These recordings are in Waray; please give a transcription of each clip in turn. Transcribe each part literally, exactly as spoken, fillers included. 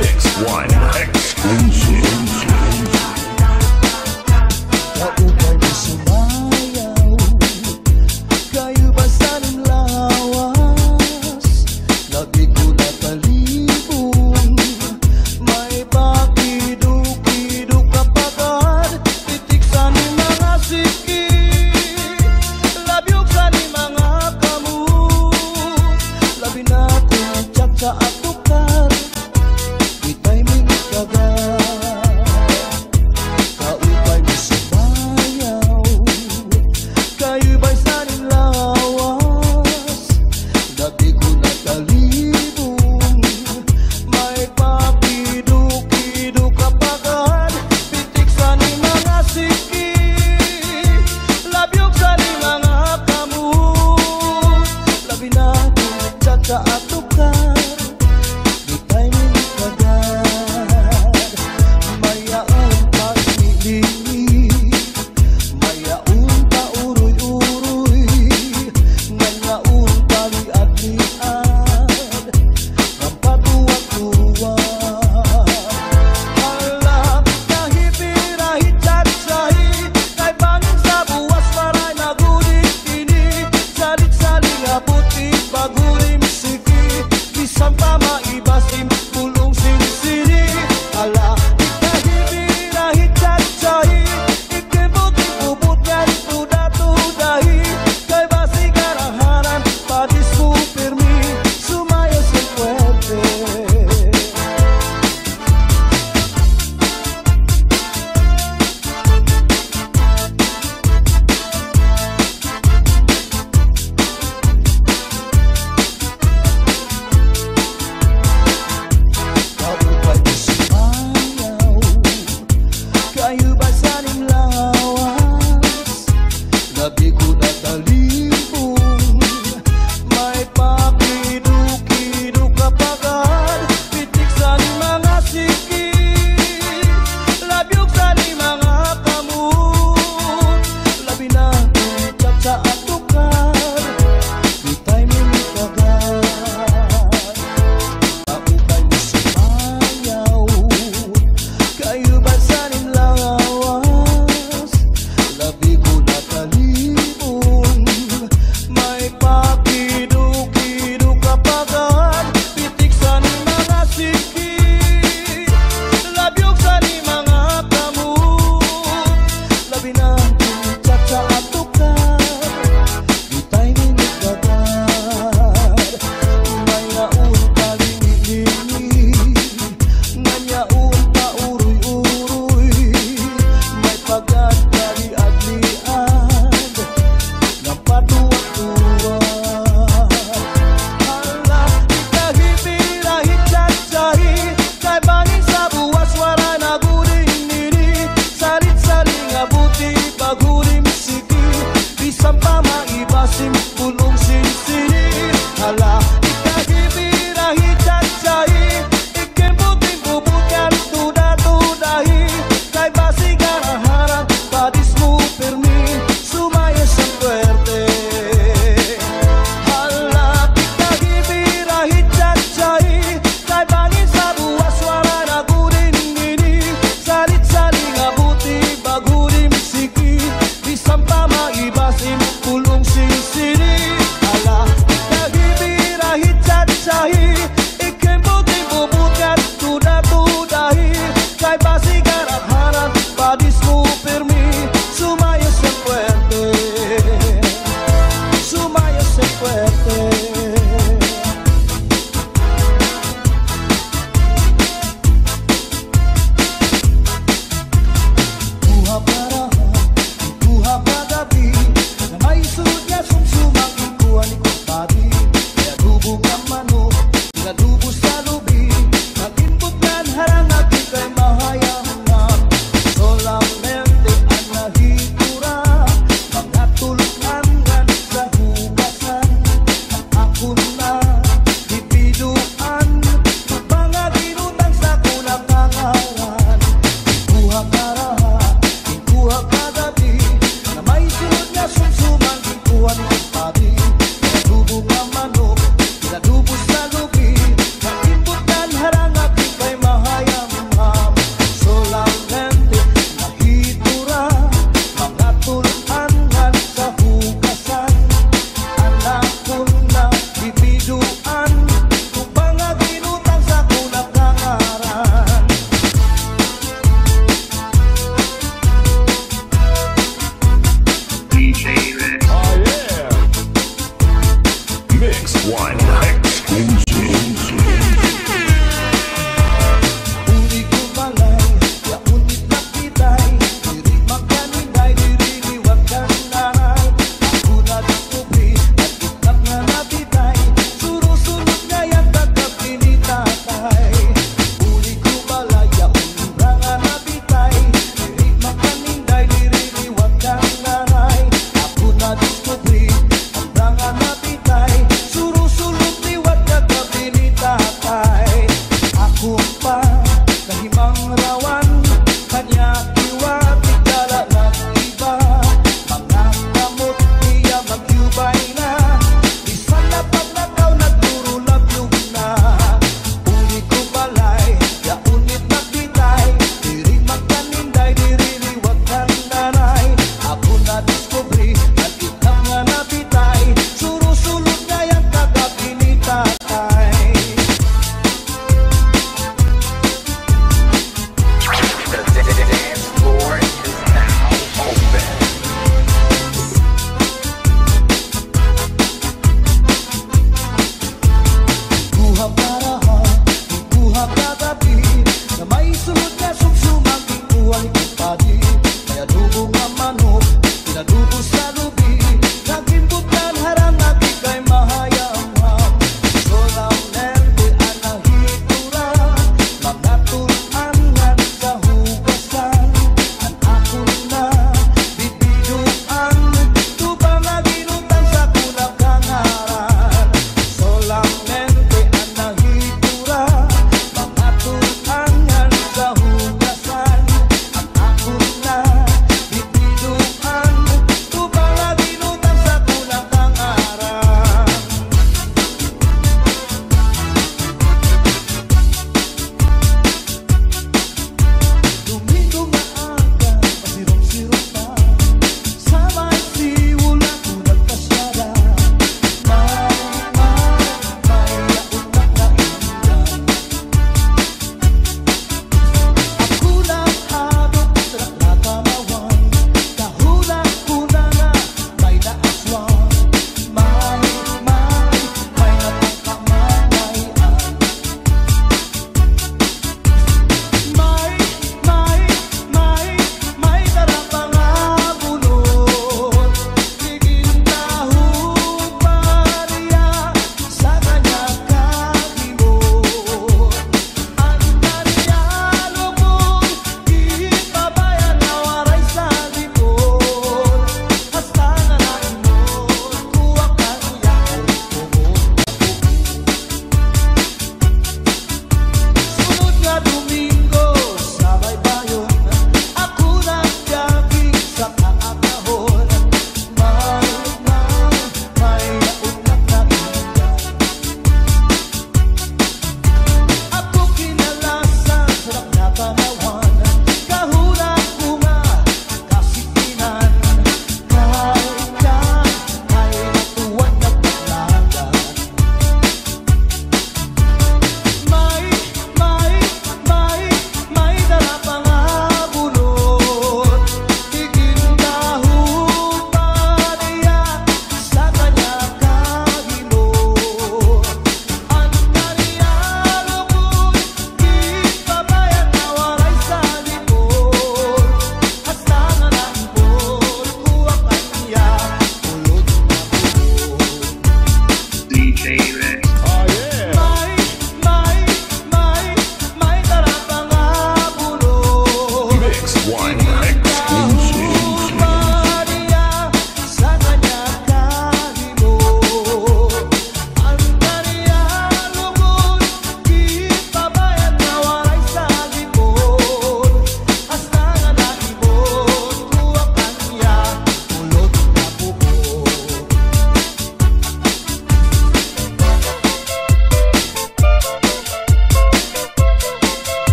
X one exclusive. Kaupay mo sumayaw, kay-o basta nim lawas, lagi ko napalibong. May pakido-kido ka pa gad, titiksan nim mga siki, labyog sa nim mga kamot, labi na kon tiyaksa ako ka. Di timing ka ba?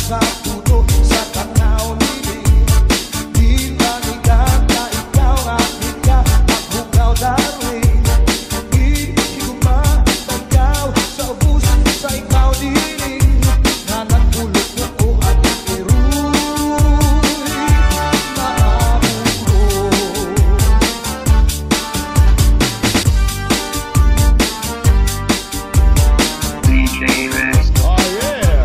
D J Rex. Oh, yeah.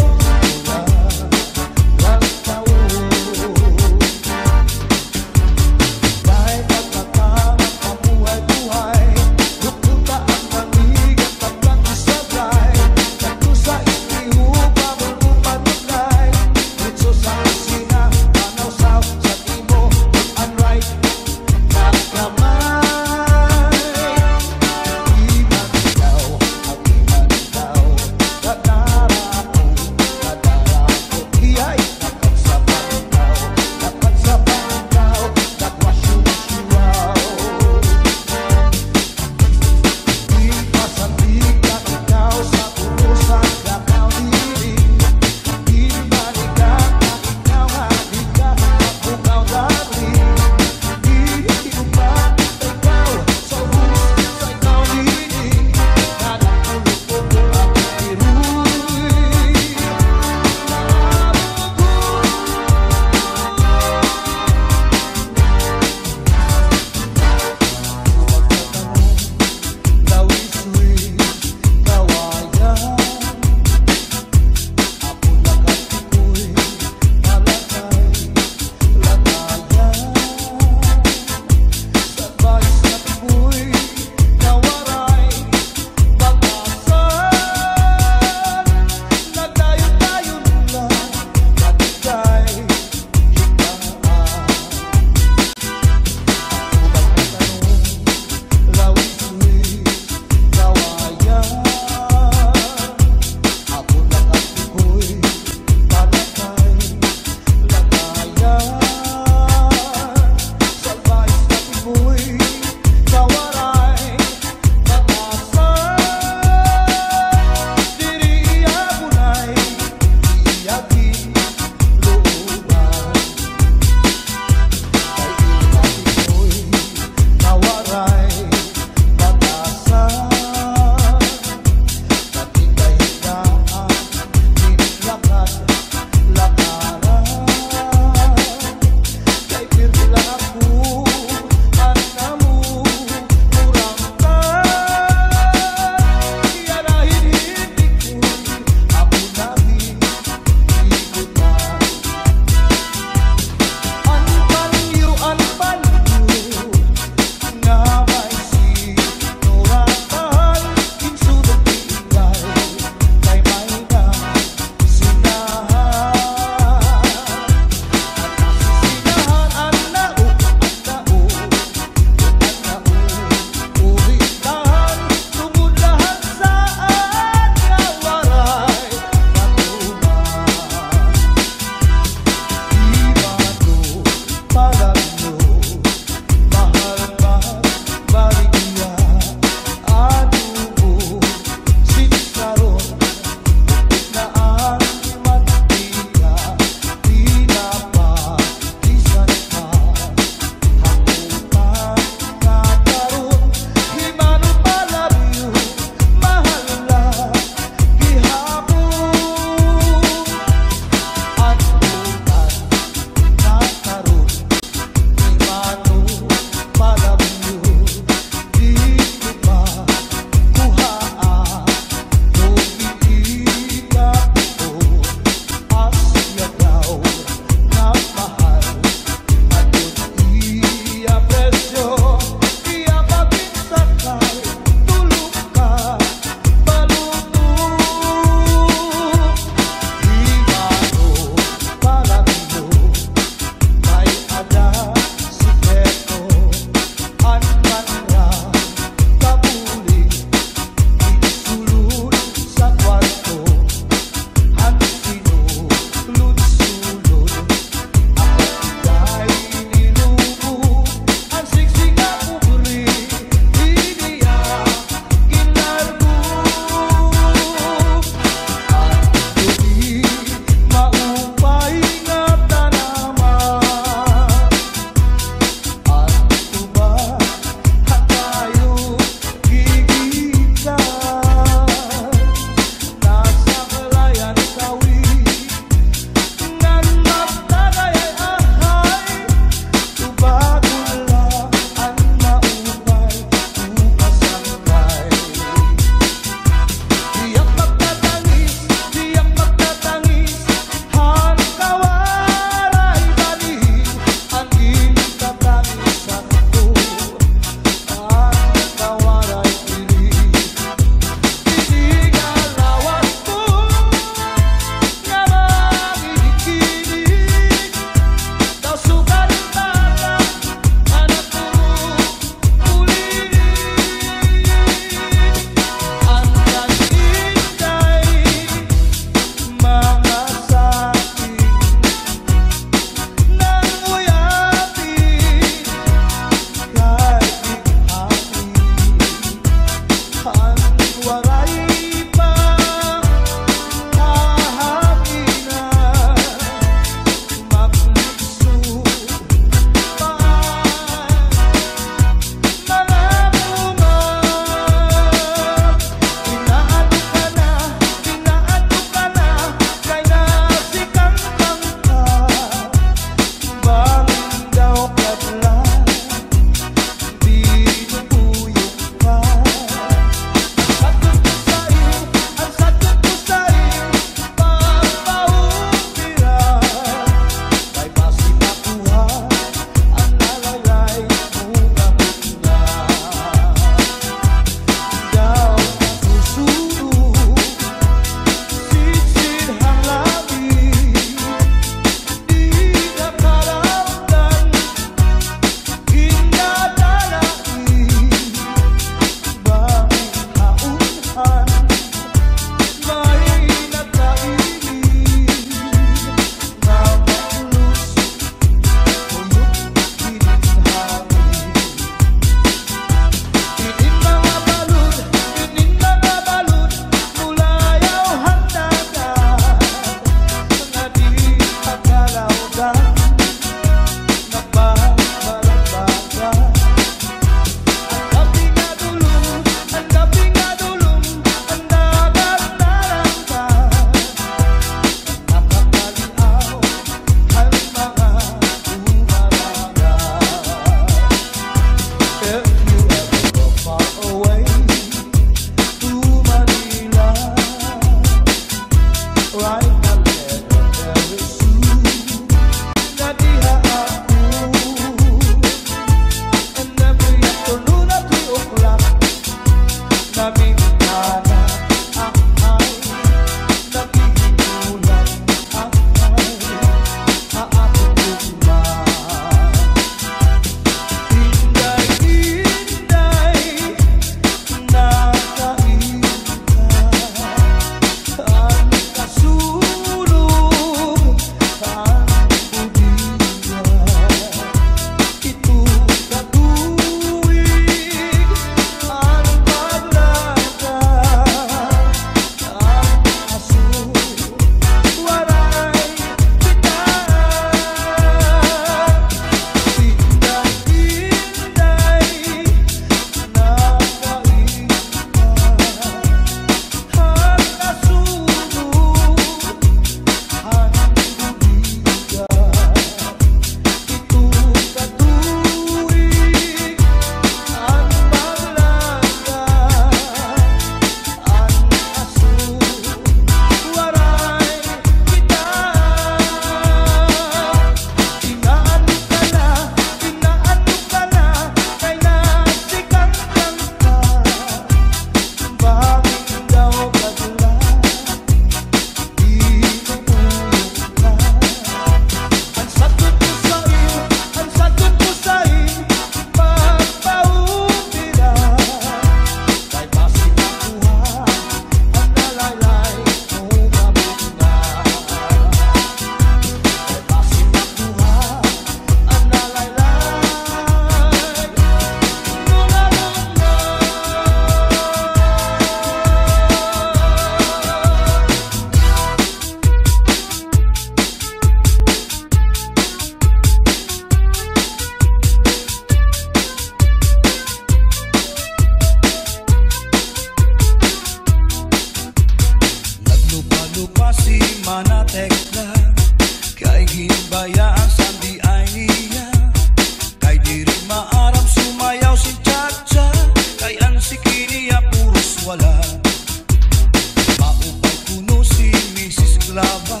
pa.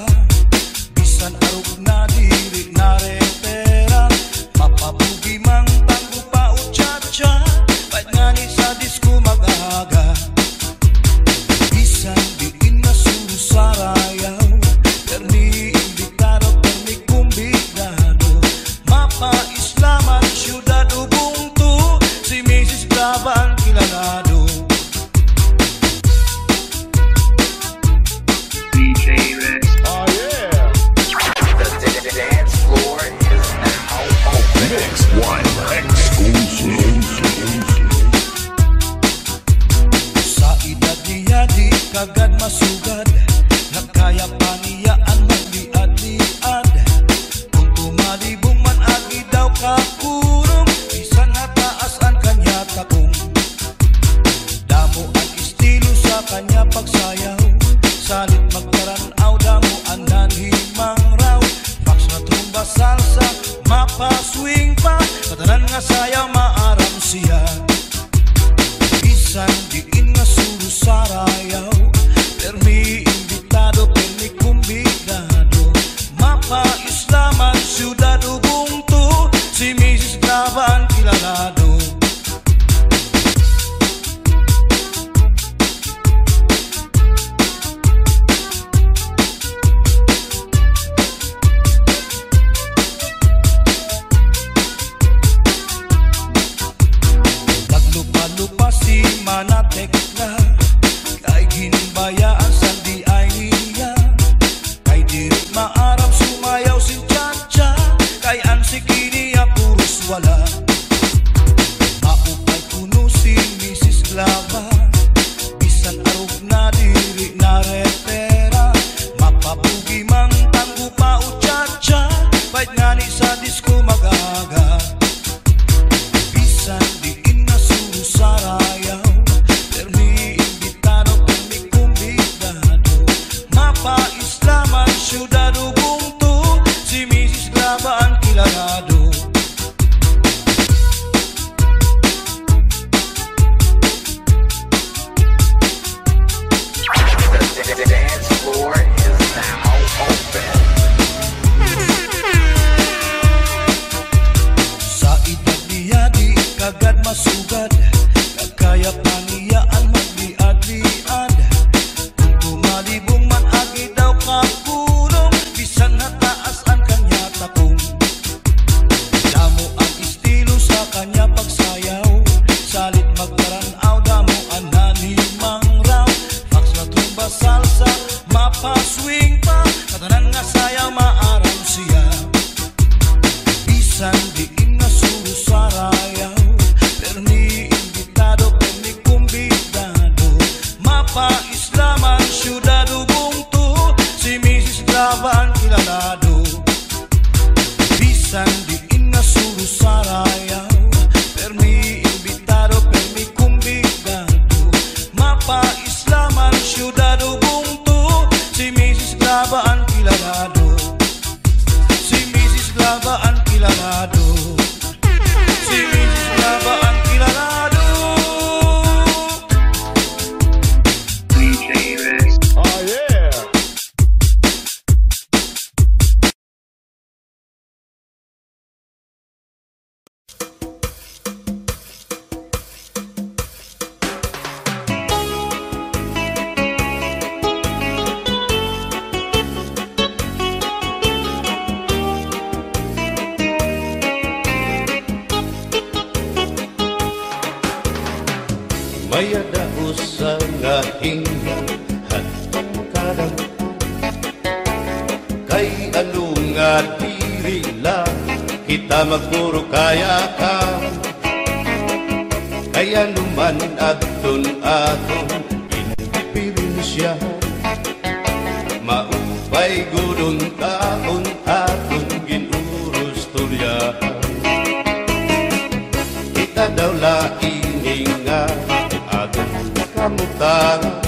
Bisan arog na diri na repera, mapabugi man tanggo pa o cha-cha, bait ngani sa disko mag-aga. Bisan diin nga suro Sarayaw, permi imbitado, permi kumbidado, mapa-isla man syudad o bungto, si Misis Glava an kilalado. D J Rex. Oh, yeah. The d-, d-, dance floor is now open. Mix one exclusive. Sa edad niya di kagad masugad, nga kaya pa niya an magliad-liad. Kon tumalibong man agi daw kakurong, bisan hataas an kanya takong. Damo an estilo sa kanya pagsayaw, salit magparan-aw damo an nanhimangaraw. Foxtrot, rumba, salsa, mapa-swing pa, katanan nga sayaw maaram siya. Bisan diin nga suro Sarayaw, permi imbitado, permi kumbidado, mapa-isla man syudad o bungto, si Misis Glava an kilalado. Naglupa-lupa si Mana Tekla, kay ginbayaan san D I niya. Kay diri maaram sumayaw sin cha-cha, kay an siki niya puros wala. Maupay kuno si Misis Glava, bisan arog na diri na repera, mapabugi man tanggo pa o cha-cha, bait ngani sa disko mag-aga. Bisan diin nga suro Sarayaw, permi imbitado, permi kumbidado, mapa-isla man syudad o bungto, si Misis Glava an kilalado. The dance floor is now open. Sa edad niya di kagad masugad, nga kaya pa niya an magliad-liad. Kon tumalibong man agi daw kakurong, bisan hataas an kanya takong. Damo an estilo sa kanya pagsayaw, salit magparan-aw damo an nanhimangaraw. Foxtrot, rumba, salsa, mapa-swing pa, katanan nga sayaw maaram siya. Bisan diin nga suro Sarayaw, permi imbitado, permi kumbidado, mapa-isla man syudad o bungto, si Misis Glava an kilalado. Bisan diin nga suro Sarayaw, permi imbitado, permi kumbidado, mapa-isla man syudad o bungto, si Misis Glava an kilalado. Si Misis Glava an kilalado. Si Misis Glava an kilalado. D J Rex. Oh, yeah. May-ada usa nga hinga hadton kadam. Kay ano nga diri la kita magpuro kaya ka? Kay ano man adton aton indiperensya, maupay gud unta an aton gin-uurustoryahan. Kita daw la ini nga aton kamutangan.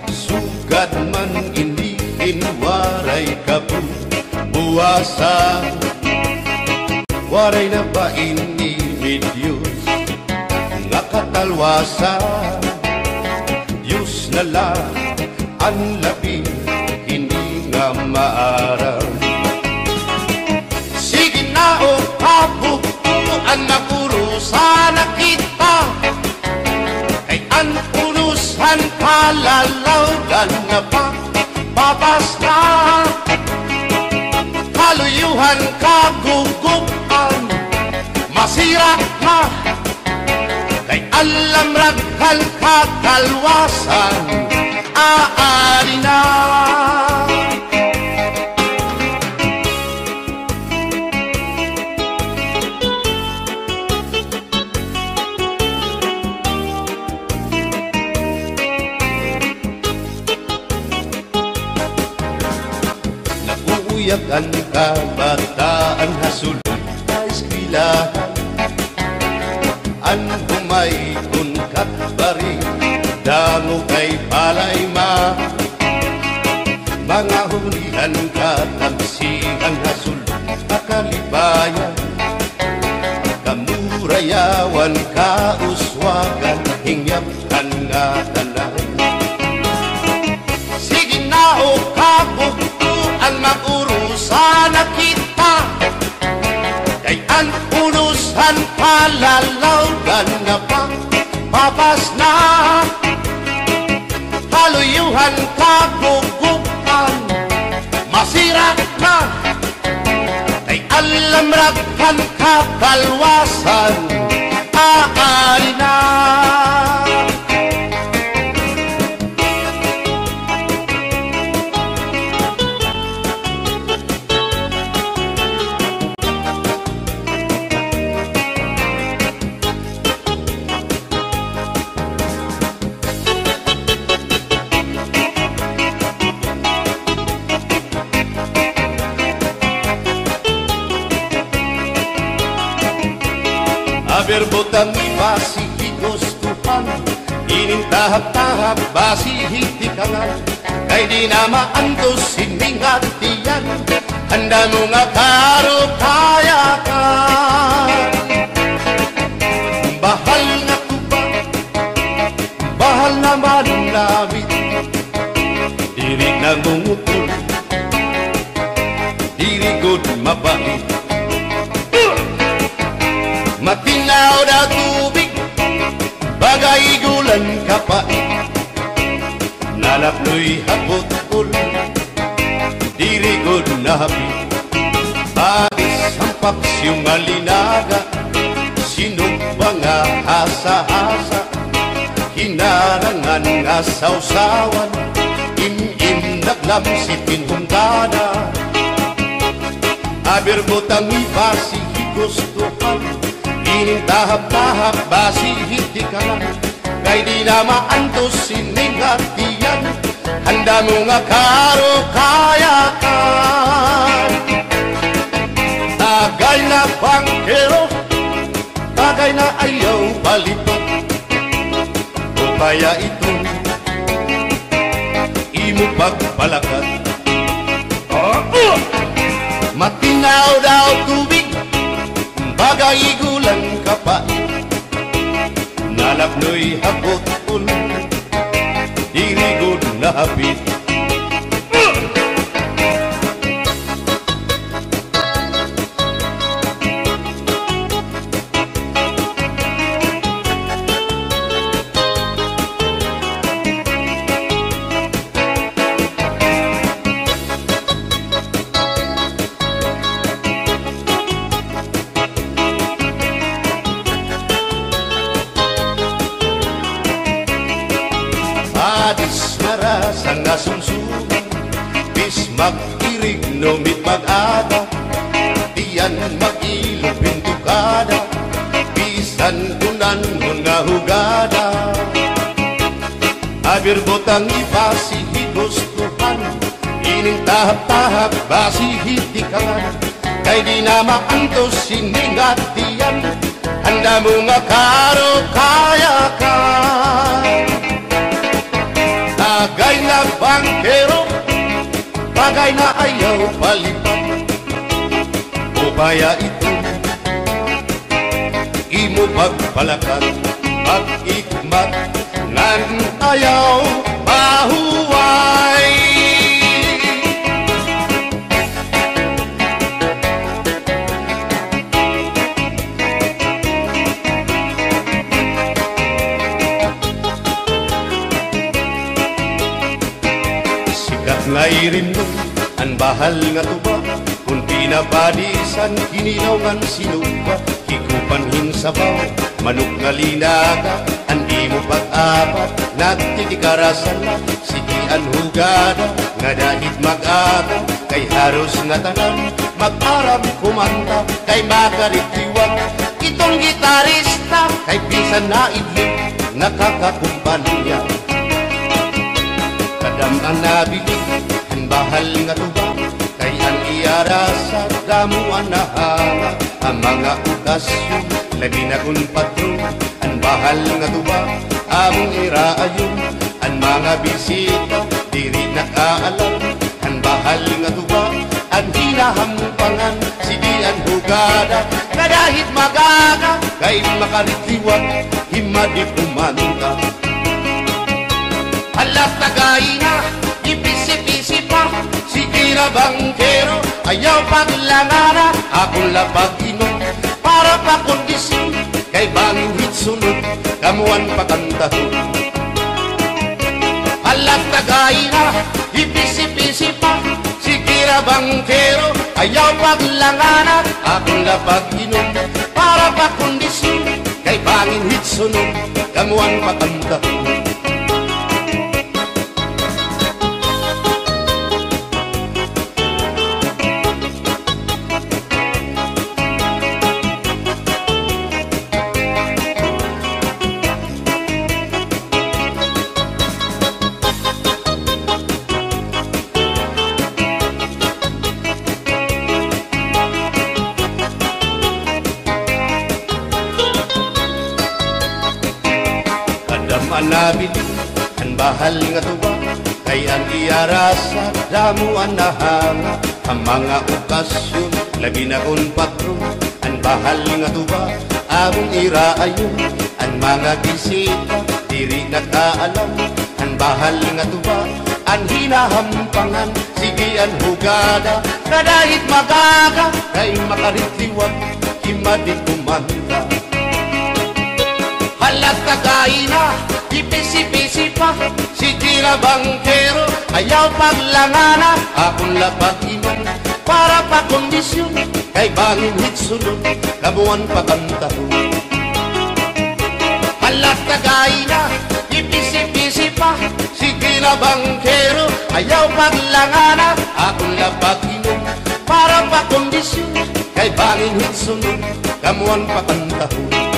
Sugad man ini hin waray kabuwasan. Waray na ba ini may Diyos nga katalwasan? Diyos na la an labi, hindi maaram. Sige na, o kabugtoan, mag-urusa na kita. Kay an urusan, kalalawgan na pa, papas na. Kaluyuhan, kagugupan, masira na. Kay an lamrag han kakalwasan, aadi na. Nag-uuyag an kabataan ha sulod ha eskwelahan. An humaykon kat bari, damo kay palay ma. Mga hunihan, kataksihan ha sulod ha kalipayan. Kamurayawan, kauswagan, hingyap kan ngatanan. Sige na, o kabugtoan, mag-urusa na kita. Kay an urusan, kalalawgan na pa, papas na. Kaluyuhan, kagugupan, masira na. Kay an lamrag han kakalwasan, aadi na. Aber butang iba si higustuhan, inin tahap-tahap basi hitikangan. Kay di na maantos ini nga tiyan, han damo nga karukayakan. Bahal nga tuba, bahal nga manamit, diri nangungutol, diri gud mabait. Matinaw daw tubig, baga igulan kapait. Nalapnoy ha butkol, diri gud nahapit. Patis han paksiw nga linaga, sinugba nga hasa-hasa, hinarangan nga sawsawan, im-im naglamsi pinhungkana. Aber butang iba si higustuhan, inin tahap-tahap basi hitikangan. Kay di na maantos ini nga tiyan, han damo nga karukayakan. Tagay na bangkero, tagay na ayaw palipat. O kaya iton imo pagpalakat. Matinaw daw tubig, baga igulan kapait. Nalapnoy ha butkol, diri gud nahapit. Padis marasa nga sumsuman, bis mag-irig no mit mag-aga, tiyan mag-ilog pintukada, bisan kunan-on nga hugada. Aber butang iba si higustuhan, inin tahap-tahap basi hitikangan. Kay di na maantos ini nga tiyan, han damo nga karukayakan. Tagay na bangkero, tagay na ayaw palipat. O kaya iton imo pagpalakat, pag-ikmat ngan ayaw pahuway. An bahal nga tuba, kon pinapadisan, kinilaw ngan sinugba, hikupan hin sabaw, manok nga linaga, an imo pag-apat, nagtitikara sala, sige an hugada, ngada hit mag-aga, kay haros ngatanan, mag-aram kumanta, kay makaritiwag, iton gitarista, kay bisan naidlip, nakakakumpanya. Kadam-an nabilin, an bahal nga tuba, kay an iya rasa, damo an nahanga, ha mga okasyon, labi na kon patron, an bahal nga tuba, amon iraayon, an mga bisita, diri nakaalam, an bahal nga tuba, an hinahampangan, sige an hugada, ngada hit mag-aga, kay makaritiwag, himadi kumanta. Hala, tagay na, ipisi-pisi pa, sige na, bangkero, ayaw paglangana, akon la pag-inom, para pakondisyon, kay bangin hit sunod, kamo an pakantahon. Hala, tagay na, ipisi-pisi pa, sige na, bangkero, ayaw paglangana, akon la pag-inom, para pakondisyon, kay bangin hit sunod, kamo an pakantahon. Kadam-an nabilin, an bahal nga tuba, kay an iya rasa, damo an nahanga, ha mga okasyon, labi na kon patron, an bahal nga tuba, amon iraayon, an mga bisita, diri nakaalam, an bahal nga tuba, an hinahampangan, sige an hugada, ngada hit mag-aga, kay makaritiwag, himadi kumanta. Hala, tagay na, ipisi-pisi pa, sige na, bangkero, ayaw paglangana, akon la pag-inom, para pakondisyon, kay bangin hit sunod, kamo an pakantahon. Hala, tagay na, ipisi-pisi pa, sige na, bangkero, ayaw paglangana, akon la pag-inom, para pakondisyon, kay bangin hit sunod, kamo an pakantahon.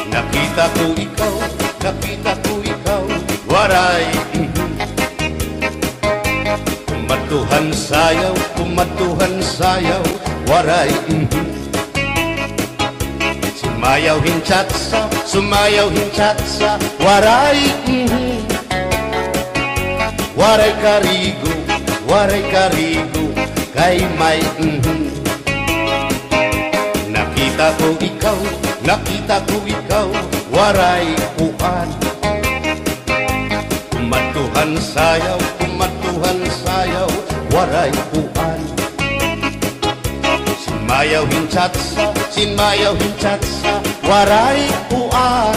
Nakita ko ikaw, nakita ko ikaw, Waray, mhm. Kumadto han sayaw, kumadto han sayaw, Waray, mhm. Sumayaw hin cha-cha-cha, sumayaw hin cha-cha-cha, Waray, mhm. Waray karigo, waray karigo, kay may, mhm. Nakita ko ikaw, nakita ko ikaw, Waray kuan. Kumadto han sayaw, kumadto han sayaw, Waray kuan. Sinmayaw hin cha-cha-cha, sinmayaw hin cha-cha-cha, Waray kuan.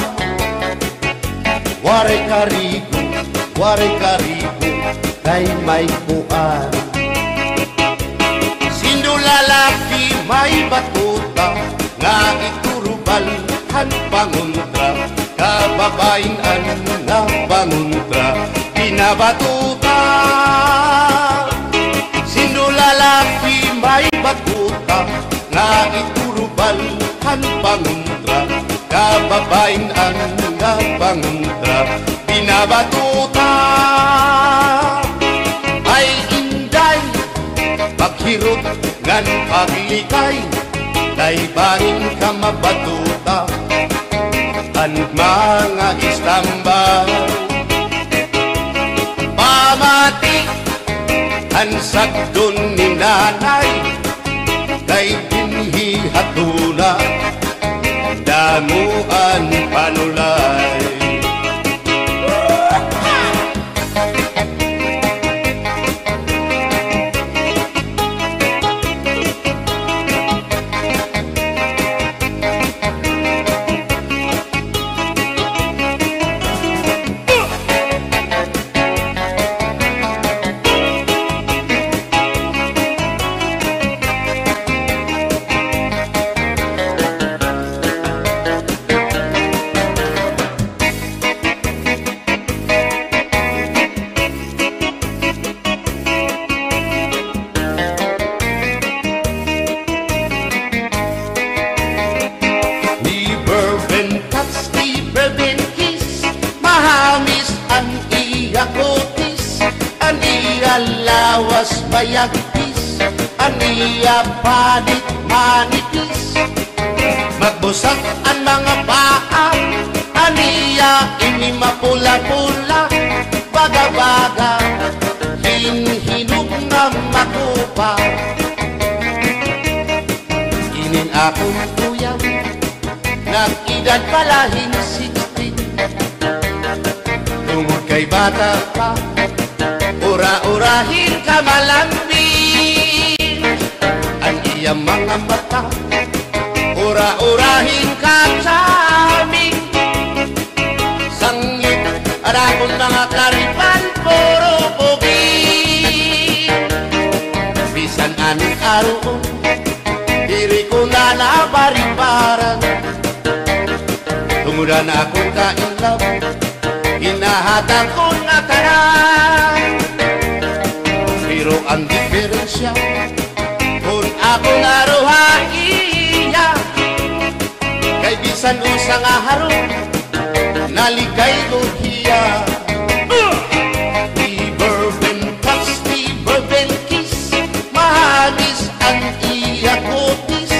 Waray karigo, waray karigo, kay may kuan. Sindo lalaki may batuta, nga iturubal han pangontra, kababayin-an nga pangontra, binabatuta. Sindo lalaki may batuta, nga iturubal han pangontra, kababayin-an nga pangontra, binabatuta. Ay, Inday, paghirot ngan paglikay, kay bangin ka mabatuta han mga istambay. Pamati han sagdon ni Nanay, Kuan panulay. Never been touch, never been kiss. Mahamis an iya kutis, an iya lawas mayagpis, an iya panit manipis. Magbusag an mga paa, an iya ini mapula-pula, baga-baga, hin hinog nga makupa. Inin akon uyab, nag-edad pa la hin sixteen. Tungod kay bata pa, ura-ura hin kamalambing. An iya mga mata, ura-ura hin kachaming. Sanglit an akon mga karipan, puro pugi. Bisan an aruon, diri ko na nabaribaran. Tungod an akon ka-in love, hinahatag ko na tanan. Pero an diperensya, kon ako na ro ha iya, kay bisan usa nga harong, naligay ko hiya. Never been touch, never been kiss. Mahamis an iya kutis,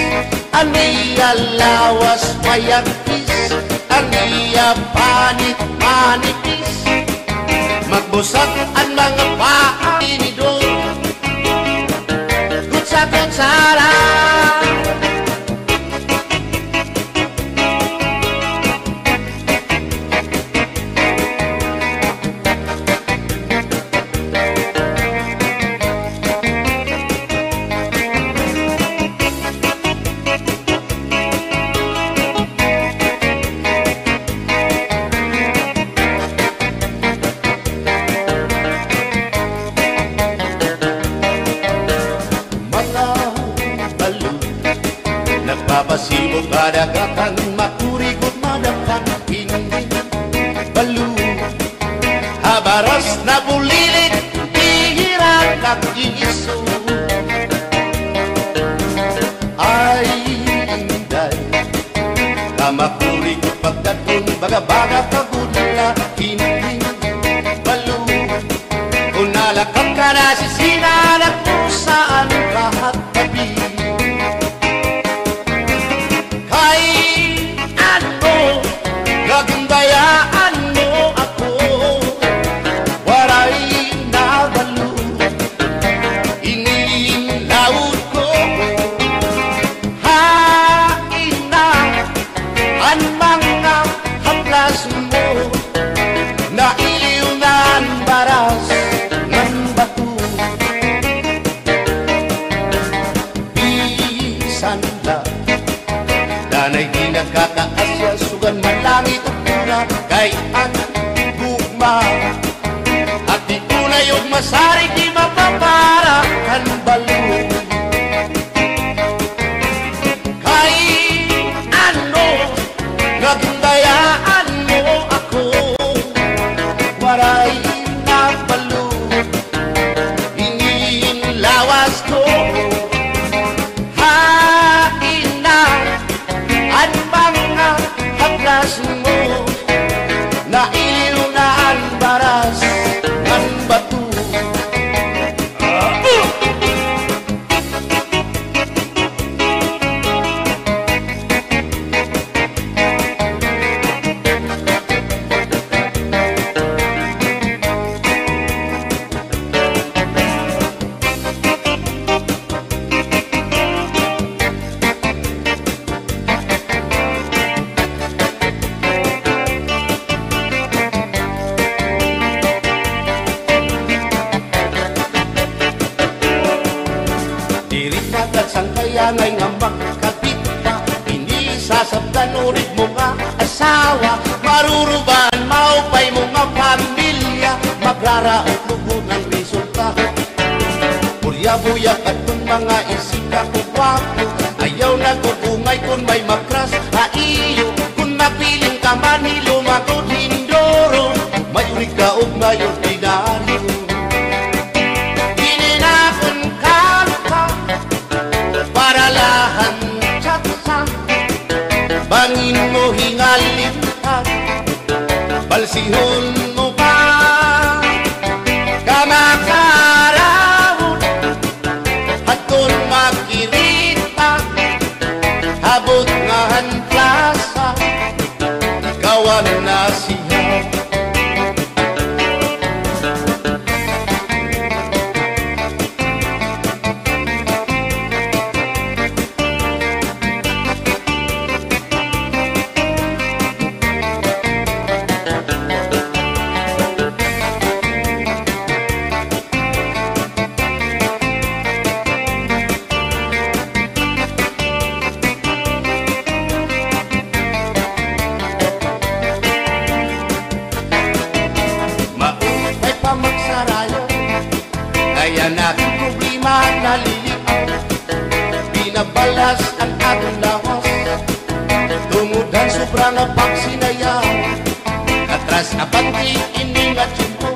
an iya lawas mayagpis, an iya panit manipis. Magbusag an mga paa, tinidor. Gutsa-gutsa la. Mga balo, nagpapasibo kadagatan, makurigot madapan, hindi balo. Ha baras nabulilit, bihira nag-iiso. Ay, inday, kamakurikot pagdadton, baga-baga kagudla, hindi balo. Kon nalakat ka na sisina, nagkusaan ka ha tabi. Kay ano, nagindayaan mo ako, waray nabalo. Inin laod ko, hain na an mga haplas mo, nailiw na an baras ngan bato. Bisan la danay di nagkakaasya, sugan man langit ug luna, kay an gugma, hati unay ug masarig, di mapapara kan balo. Kay ano, nagindayaan mo ako, waray nabalo. Inin lawas ko, hain na an mga haplas mo, nailiw na an baras ngan bato. Ngay nga magkabit pa, ini sasabtan urig mo nga asawa, marurubahan maupay mo nga pamilya, magraraot lugod an resulta. Purya buyak adton mga isika ko gwapo, ayaw na gugungay kon may makras ha iyo, kon mapiling ka man hi lumagod hindoro, may urig ka og may ordinaryo. Ini na kon kanta, para la han chatsa, bangin mo hingalimtan, balsihon mo pa, kamakarahon, hadton makirita, habot nga han plasa, ikaw an nasiha. Maupay pa magsarayaw, kay an akon problema naliliaw. Binabalas an akon lawas, tungod han sobra nga pagsinayaw. Atras abante ini nga tiyempo,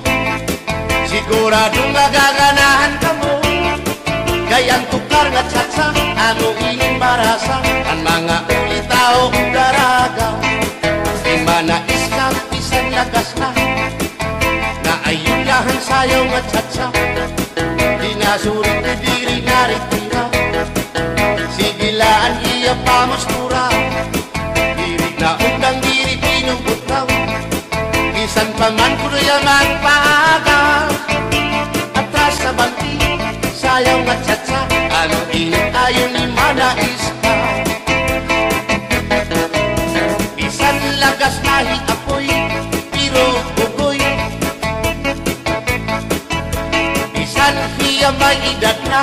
sigurado nga gaganahan kamo. Kay an tukar nga chatsa, amo ini marasa, an mga ulitaw daraga. Di manais ka bisan lagas na, naayon la han sayaw nga chatsa. Di na suri ko diri naritira, sige la an iya pamustura. Diri na undang, diri binubutraw. Bisan pa man kuno hiya magpaaga, atras abante, sayaw nga chatsa, ano ini ayon ni manais ka. Bisan lagas na hi Apoy, pero bugoy. Bisan hiya may edad na,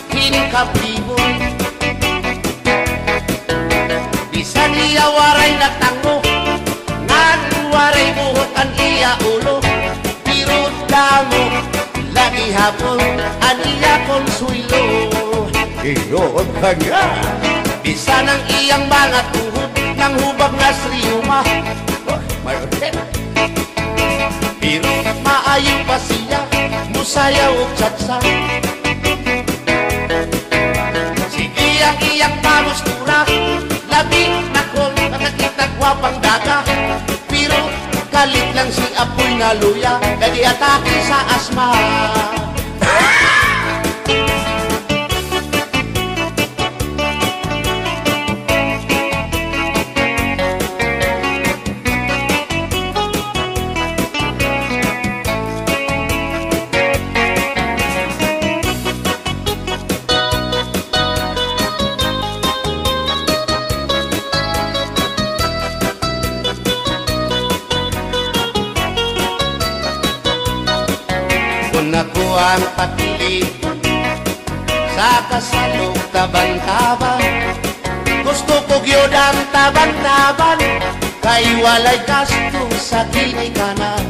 hin kapliboy. Bisan hiya waray natango, ngan waray buhok an iya ulo, pero damo la gihapon an iya konsuwelo. Iyo, unta nga. Bisan an iyang mga tuhod nanghubag nga sa riyuma. Oh, may Pero maayo pa siya mosayaw og chatsa. Sige ang iyang pamustura, labi na kon makakita gwapang daka. Pero kalit lang si Apoy nga luya, kay di atake sa asma. Kon ako ang papili sa kasal ug taban-taban, gusto ko gyud ang taban-taban, kay walay gasto sa ginikanan.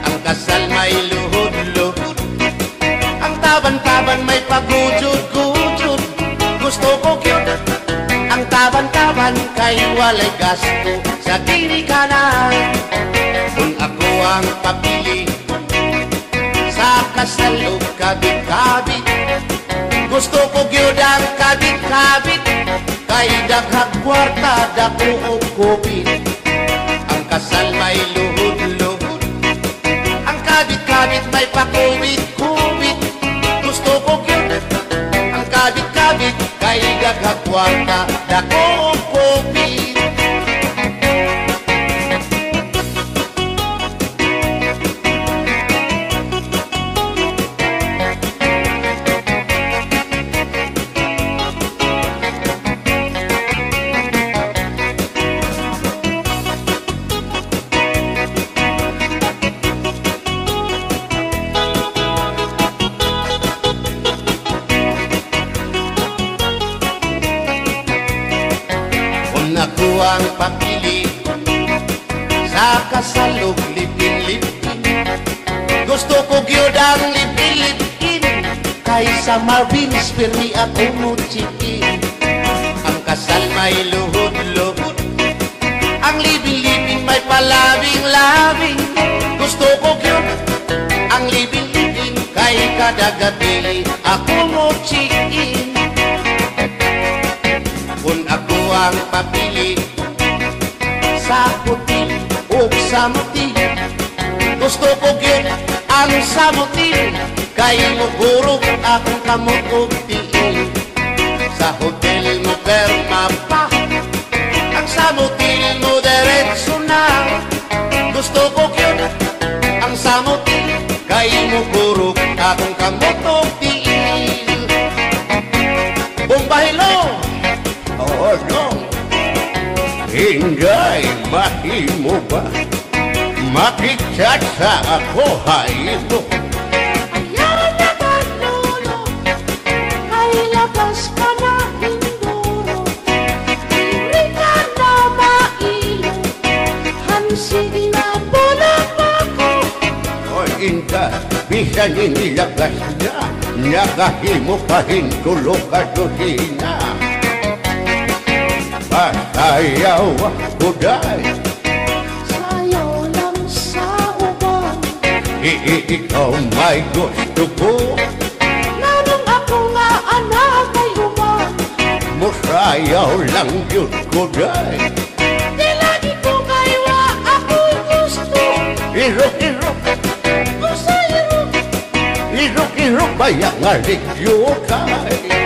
Ang kasal may luhod-luhod, ang taban-taban may pagujod-gujod. Gusto ko gyud ang taban-taban, kay walay gasto sa ginikanan. Kon ako ang papili sa kasal ug kabit-kabit, gusto ko gyud ang kabit-kabit, kay daghag kwarta, dako og kupit. Ang kasal may luhod-luhod, ang kabit-kabit may pakubit-kubit. Gusto ko gyud ang kabit-kabit, kay daghag kwarta, dako og kupit. Ang papili sa kasal ug live-in, live-in. Gusto ko gyud ang live-in, live-in kaysa Marvin's, pirmi ako mo-check-in. Ang kasal may luhod-luhod, ang live-in, live-in may pa-loving-loving. Gusto ko gyud ang live-in, live-in kay kada gabii ako mo-check-in. Kun ako ang papili sa hotel ug sa motel, gusto ko gyud ang sa motel kay mohurog akon kamot ug tiil. Sa hotel mopirma pa, ang sa motel modiretso na. Gusto ko gyud ang sa motel kay mohurog akon kamot ug tiil. Bomba Hello! Oo, no. Inday, mahimo ba makigchat sa ako ha imo? Ayaw na ba, Lolo, kay lagas ka na hinduro. Diri ka na mailo, han sige na bulag ako. Oy, Inday, bisan ini lagas na, nakahimo pa hin tulo ka dosena. Pasayaw ako, day. Sayaw lang sa uban. I-, i-, ikaw may gusto ko. Nganong ako nga ana kay uban? Mosayaw lang gyud ko, day. Di lagi ko kay wa ako'y gusto. Irok, irok. Usa irok. Irok, irok, baya nga ligyo kay.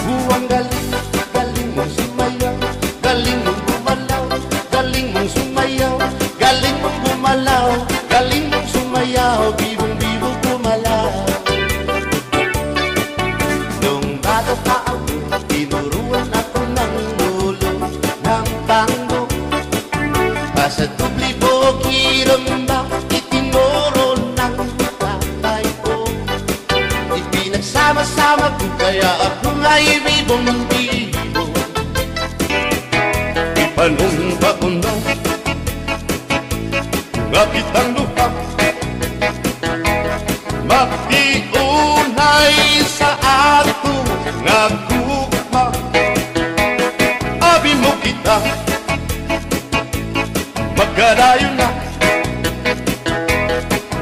Buwang galing, galing mong sumayaw, galing mong gumalaw, galing mong sumayaw, galing mong gumalaw, galing mong sumayaw, bibong-bibong gumalaw. Nung bata pa ako, tinuruan ako ng lolo ng tango. Basta doble bukiramba, itinuro ng tatay ko. Ipinagsama-sama ko, kaya ako nga'y bibong-bibong. Ipanumpa ko na nga kitang duha magtiunay sa ato nga gugma. Abi mo kita, magkadayon na.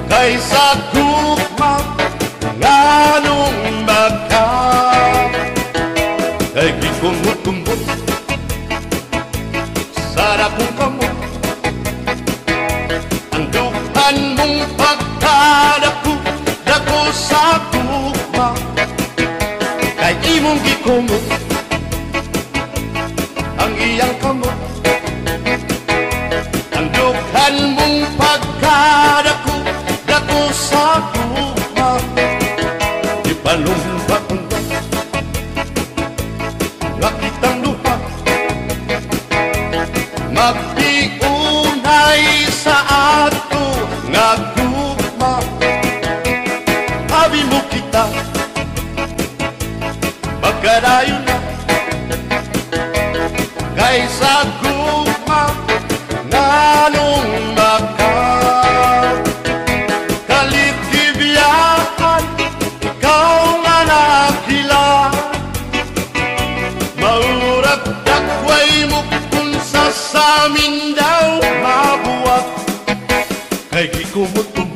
Kay sa gugma nganong baka, kay gikumot-kumot sa dakong kamot ang dughan mong pagkadako, dako sa gugma. Kay imong gikumot ang iyang kamot. Ang dughan mong pagkadako, dako sa gugma. Ipalumba-lumba nga kitang duha magtiunay sa ato nga gugma. Abi mo kita, magkadayon na. Kay sa gugma nganong maka, kalit gibiyahan, ikaw nga nakila. Maurag dagway mo kun sa samin daw mabuwag. Kay gikumot-kumot